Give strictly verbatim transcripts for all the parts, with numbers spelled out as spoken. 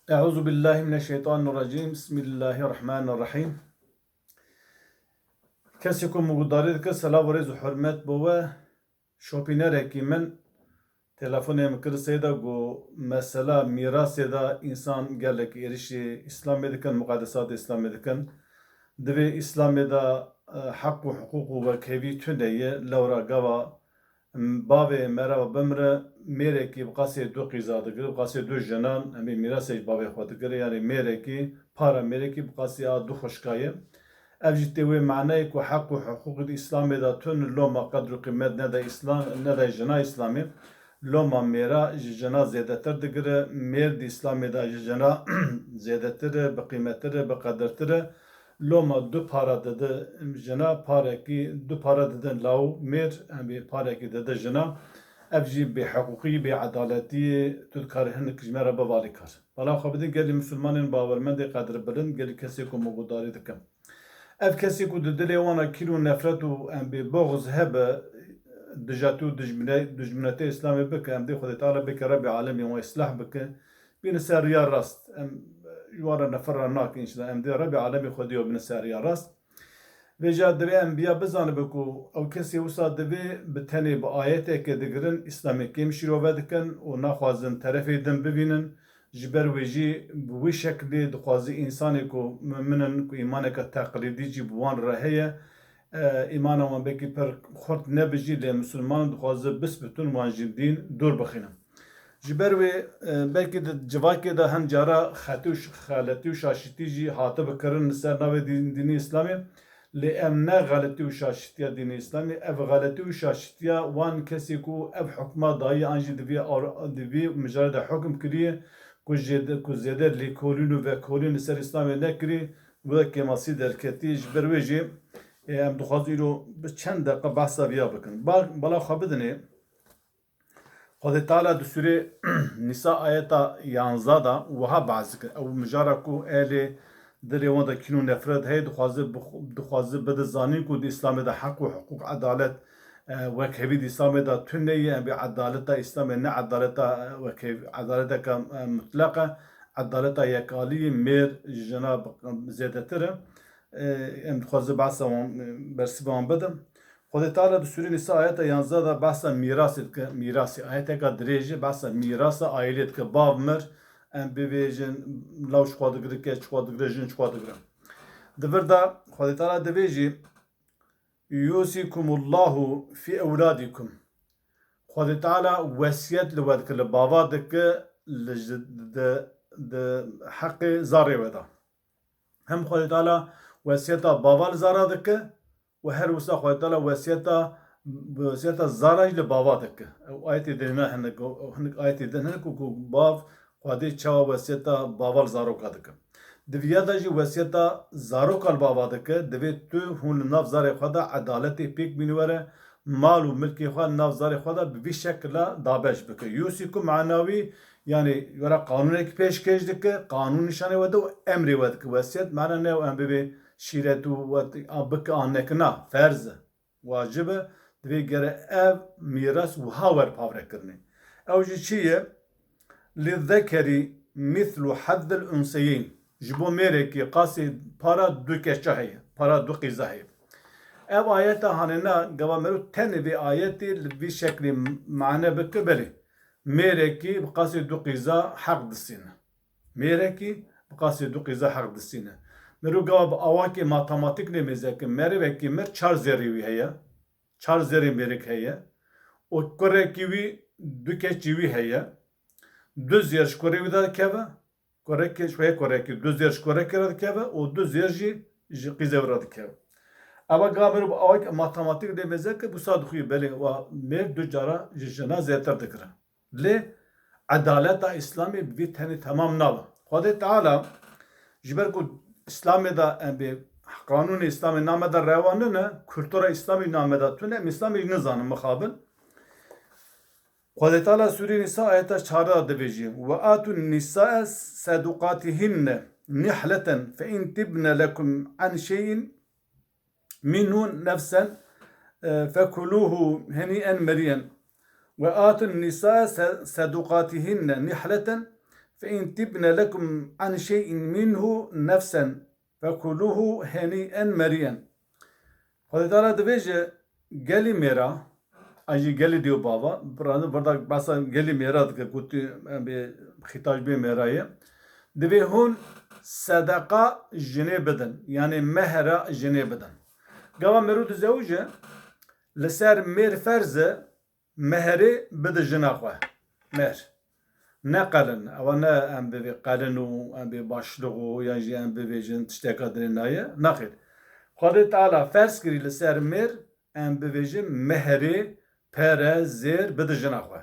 Euzu billahi mineşşeytanirracim. Bismillahirrahmanirrahim. Kesê ku min guhdarî dike, selav û rêz û hurmet bo we. Şopînerekî min telefonê min kir seyda ku mesela mîrasê de însan gelek êrişî Îslamê dikin, muqadesatê Îslamê dikin. Divê Îslamê de, e, heq û hiqûq û wekhevî tune ye, lewra gava bavê merava bimire, mêrekî bi qasê du qîza digire, bi qasê du jinan, em ê mîrasê ji bavê xwe digire, yanî mêrekî, para mêrekî bi qasê a du xwişka ye. Ev jî tê wê manayê ku heq û hiqûqê di Îslamê de tune, loma qedr û qîmet nede Îslam, nede jina Îslamê. Loma mêra ji jina zêdetir digire, mêr di Îslamê de ji jina zêdetir e, bi qîmettir e, bi qedirtir e. Loma du para dide jina, parekî, du para dide law mêr, em ê parekî dide jina. Ev jî bêhiqûqî, bêedaletî ye, tu dikarî hinek ji me re bivalî kar. Bala xwe bidin gelî misilmanên bawermendê qedrbilind, gelî kesê ku min guhdarî dikin. Ev kesê ku di dilê wan de kîn û nefret û em bê buxz hebe, dijatî û dijmine-, dijminetê Îslamê bike, em dê Xwedê Teala bike Rebê Alemê wan îslah bike, bîne ser riya rast. Em ji wan re nefret nakin înşallah. Em dê Rebê Alemê Xwedê wan bîne ser riya rast. Vêca divê em biya bizanibe ku ew kesê wisa divê bi tenê bi ayeteke digirin Îslamê kêm şîrove dikin û naxwazin terefê din bibînin. Ji ber wê jî bi wî şeklê dixwaze însanê ku mumin in, ku îmaneke teqlîdî jî bi wan re heye, e, îmana wan belkî pir xurt nebe jî, lê misilman dixwaze bisbitin wan ji dîn dûr bixînin. Ji ber wê, e, belkî di civakê de hin cara xetî û ş-, xeletî û şaşitî jî hatibe kirin li ser navê dîn-, dînê Îslamê. Lê ev ne xeletî û şaşitiya dînê Îslamê, ev xeletî û şaşitiya wan kesê ku ev hukma daye an jî di vî ar-, di vî mijarê de hukm kiriye ku jêde-, ku zêde lêkolîn û vekolîn li ser Îslamê nekirî, wê kêmasî derketî. Ji ber wê jî, e, em dixwazin îro bi çend deqa behsa viya bikin. Ba-, bala xwe bidinê. Xwedê Teala di sûrê Nîsa ayeta yanza de wiha behs dike. Ew mijara ku ehlê dilê wan de kîn û nefret heye, dixwaze bix-, dixwaze bide zanîn ku di Îslamê de heq û hiqûq, edalet, e, wekhevî di Îslamê de tune ye. Em bê edaleta Îslamê ne edaleta, e, wekhev-, edaleteke, e, mutleq e. Edaleta yekalî mêr ji jina bi-, zêdetir e. E, em dixwaze behsa wan, e, bersiva wan bidim. Xwedê Teala di Sûrê Nîsa ayeta yanzdeh de behsa mîrasê dike. Mîrasê, ayeteka dirêj e, behsa mîrasa aîlê dike. Bav mir, em bibêjin, law ji xwe digire, keç ji xwe digire, jin ji xwe digire. Di vir de Xwedê Teala divêjî, "Yûsîkumullahu fî ewladikum." Xwedê Teala wesiyet li we dike, li bava dike, li ji, di, di heqê zarê we de. Hem Xwedê Teala wesiyeta bava li zara dike û her wisa Xwedê Teala wesiyeta, wesiyeta zara jî li bava dike. Ew ayetê din ne hinek, hinek ayetê din hinek ku, ku bav Xwedê çawa wesiyeta bava li zaroka dike. Di viya de jî wesiyeta zaroka li bava dike, divê tu hûn li nav zarê xwe de edaletê pêk bîne were, mal û milkê xwe li nav zarê xwe de bi vî şekila dabeş bike. Yûsîkum manawî, yanî were qanûnekî pêşkêş dike, qanûn nîşanê we de û emrê we dike. Wesiyet mana ne ew em bibê şîret û wet-, a bike an neke, na, ferz e, wacib e, divê gere ev mîras wiha wer pavre kirinê. Ew jî çi ye? "Lizzekerî mislu hazzil unseyîn." Ji bo mêrekî qasê para du keça heye, para du qîza heye. Ev ayeta hanêna gava meriv tenê vê ayetê li vî şeklê mane bike, belê. Mêrekî bi qasê du qîza heq distîne. Mêrekî bi qasê du qîza heq distîne. Meriv gava bi awakê matematîk lê mêze ke, merivekî mir çar zêrê wî heye. Çar zêrê mêrik heye. Û kurekî wî, du keçî wî heye. Du zêr ji kurê wî de dikeve. Kurekê, ji xwe yê kurekî, du zêr ji kurekê re dikeve û du zêr jî ji qîzê wî re dikeve. Eva ga mirov awayek matematîk lê mêze ke, wisa dixwî belê wa mêr du cara ji jina zêdetir digire. Lê edaleta Îslamê bi vî tenê temam nabe. Xwedê Teala ji ber ku Îslamê de em bê qanûnê Îslamê name de rewa nine, kultura Îslamê name de tune, em Îslamê jî nizanin mixabin. Xwedê Teala Sûrê Nîsa ayeta çardeh de divêjî, "Ve atun nîsae seduqatihinne nihleten fe in tibne lekum an şeyin minhu nefsen, e, fekuluhu henîen meriyen. Ve atun nîsae se-, seduqatihinne nihleten فإن طبن لكم عن شيء منه نفسا فكلوه هنيئا مريئا. Xwedê Teala dibêje, gelî mêra, an jî gelî dê û bava, birada behsa gelî mêra dike, ku tu, em, bê xîtab bê mêra ye. Divê hûn sedeqa jinê bidin, yanê mehra jinê bidin. Gava merû dizewije, li ser mêr ferz e, meherê bide jina xwe. Mehr. Ne qelin. Ewa ne em bivê qelin û em bê başlix û yan jî em bivêjin tişteka dinê naye. Naxêr. Xwedê Teala ferz kirî li ser mêr, em bivêjin meherê, pere, zêr bide jina xwe.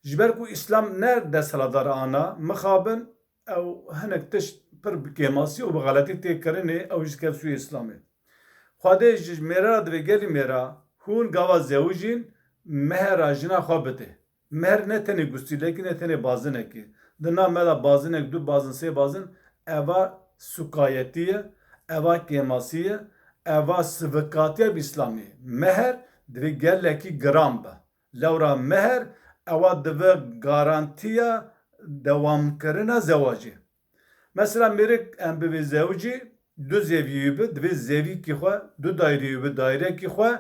Ji ber ku Îslam ne desthilatdar ana, mixabin ew hinek tişt pir bi kêmasî û bi xeletî tê kirinê, ew jî dikeve sûyê Îslamê. Xwedê ji mêra re divê, gelî mêra, hûn gava zewijîn, mehera jina xwe bidê. Mehr ne tenê gustîlekî, ne tenê bazinekî. Di nav me de bazinek, du bazin, sê bazin, eva sukayetî ye, eva kêmasî ye, eva sivikatiya bi Îslamê. Meher divê gelekî giran be. Lewra mehr, ewa dibe garantiya dewamkirina zewacê. Mesela mêrik em bivê zewicî, du zevî wî bi, divê zevîkî xwe, du daîreyî wî bi, daîrekî xwe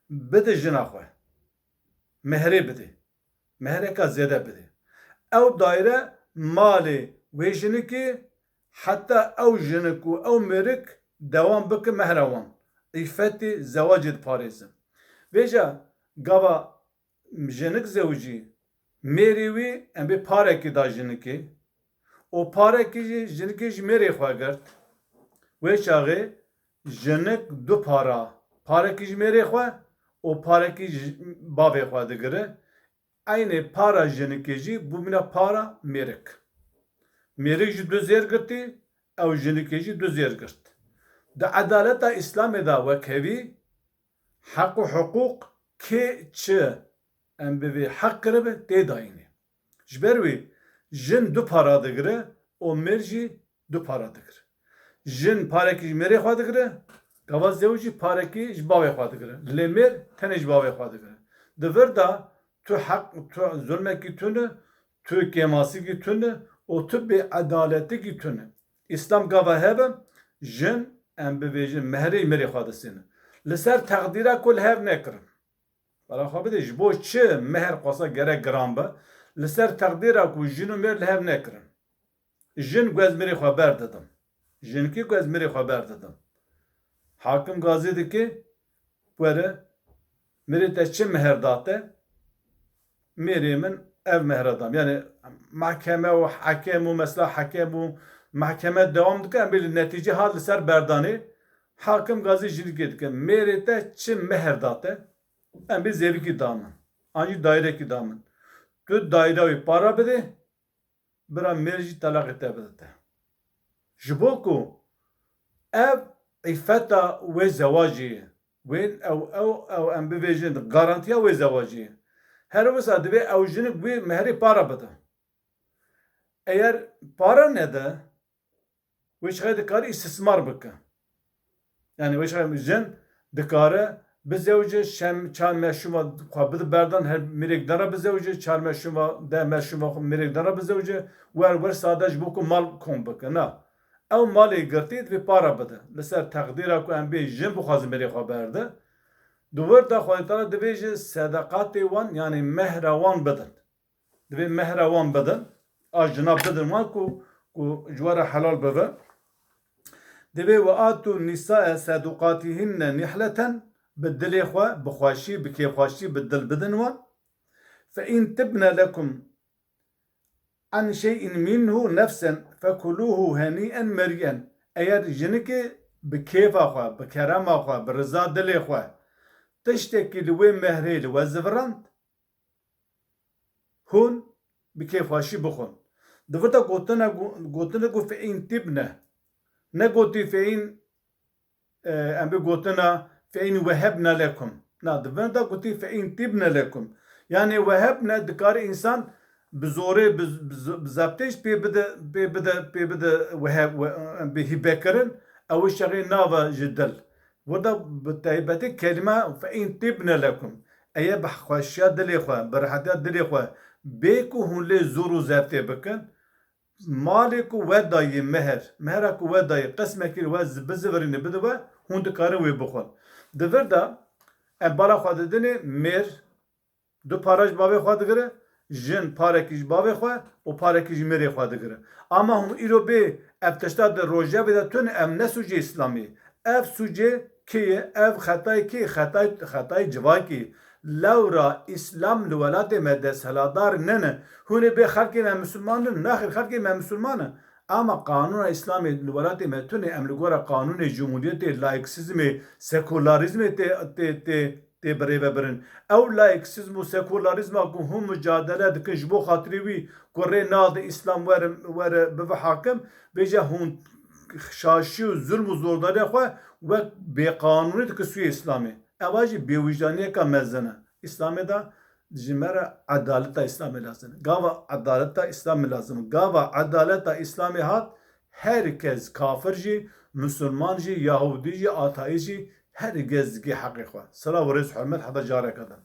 bide jina xwe. Mehrê bidê. Mehreka zêde bidê. Ew daîre malê wê jinikê, heta ew jinik û ew mêrik dewam bike mehra wan. Îfetê zewacê diparêzin. Vêca gava jinik zewicî, mêrê wî em bê parekî da jinikê û parekî jî jinikê ji mêrê xwe girt. Wê çaxê jinik du para, parekî ji mêrê xwe û parekî ji bavê xwe digire. Eynê para jinikê jî bûmîne para mêrik. Mêrik jî du zêr girtî, ew jinikê jî du zêr girt. Di edaleta Îslamê de wekhevî heq û hiqûq kê çi em bivê heq kiribe tê dayînê. Ji ber wê jin du para digire û mêr jî du para digire. Jin parekî ji mêrê xwe digire, gava zewicî parekî ji bavê xwe digire. Lê mêr tenê ji bavê xwe digire. Di vir de tu heq, tu zulmekî tune, tu kêmasîkî tune û tu bêedaletikî tune. Îslam gava hebe jin, em bivêjin, mehrê mêrê xwe distêne. Li ser teqdîra ku li hev nekirin. Bala xwe bidê, ji bo çi mehr xwesa gerek giran be? Li ser teqdîra ku jin û mêr li hev nekirin. Jin ku ez mêrê xwe berdidim. Jinkî ku ez mêrê xwe berdidim. Hakim gazî dike, were, mêrê te çi mehr da te? Mêrê min ev mehra da min. Yani mahkeme û hekem û mesela hekem û mahkeme dewam dike, em bê li netîce hat li ser berdanê. Hakim gazî jinikê dike, mêrê te çi mehr da te? Em bê zevîkî da min. An jî dairekî da min. Tu daira wî para bidê, bira mêr jî telaqê te bide te. Ji bo ku ev îfeta wê zewacê ye. Wê ew, ew, ew em bivêjin garantiya wê zewacê ye. Her wisa divê ew jinik wê mehrê para bide. Eger para nede, wê çaxê dikare îstismar bike. Yani wê çaxê jin dikare bizewice, şem-, çar meşûma xwe bide berdan, her mêrek din re bizewice, çar meşûma, deh meşûma xwe mêrek din re bizewice, wer wer sade ji bo ku mal kom bike. Na. Ew malê girtî divê para bide. Li ser teqdîra ku em bê jin bixwazin mêrê xwe berde. Di wir de Xwedê Teala divê ji sedeqatê wan, yani mehra wan bidin. Divê mehra wan bidin, a jina bidin wan ku, ku ji we re helal bibe. Divê "Ve atu nisa'e seduqatihinne nihleten", bi dilê xwe, bi xweşî, bi kêfxweşî, bi dil bidin wan. "Fe in tibne lekum an şey'in minhu nefsen fekuluhu heni'en meri'en." Eger jinikê bi kêfa xwe, bi kerema xwe, bi riza dilê xwe tiştekî li wê mehrê li we zivirand, hûn bi kêfxweşî bixwin. Di vir de gotine gu-, gotine got "fe in tibne". Negotî "fe in", e, em bê gotina "fe in wehebne lekum". Na, di vir de gotî "fe in tibne lekum". Yani wehebne dikare însan bi zorê, bi, bi, bi zebtê jî pê bide, pê bide, pê bide weheb-, we-, em bê hîbekirin, ew şexê nave ji dil. Burada bi taybetî kelîme "fe in tibne lekum". Eye bi xweşiya dilê xwe, bi rehetiya dilê xwe, bê ku hûn lê zor û zevtê bikin, malê ku we dayê meher, mehera ku we dayê qismekî li we zi-, bizivirîne bide we, hûn dikarin wê bixwin. Di vir de em bala xwe didinê mêr, du para ji bavê xwe digire, jin parekî ji bavê xwe û parekî ji mêrê xwe digire. Ama hûn îro bê ev tişta di rojevê de tune, ev ne sûcê Îslamê. Ev sûcê kê ye? Ev xetayê kê? Xetay, xetayê civakê. Lewra Îslam li welatê me desthilatdar nene. Hûn ê bê xelkê me misilman in? Naxêr, xelkê me misilman in. Ama qanûna Îslamê li welatê me tune, em li gora qanûnê cumhuriyetê, laiksizmê, sekûlarîzmê tê, tê, tê, tê birêvebirin. Ew laiksizm û sekûlarîzma ku hûn mucadele dikin ji bo xatirê wî ku rê nade Îslam were, were bibe hakim, bêje hûn şaşî û zulm û zordariya xwe wek bêqanûnî dikin sûyê Îslamê. Eva jî bêwijdaniyeka mezin e. Îslamê de ji me re edaleta Îslamê lazim e. Gava edaleta Îslamê lazim e. Gava edaleta Îslamê hat, her kes, kafir jî, misilman jî, yahûdî jî, ateîst jî, her kes dike heqê xwe. Silav û rêz hurmet heta careke din.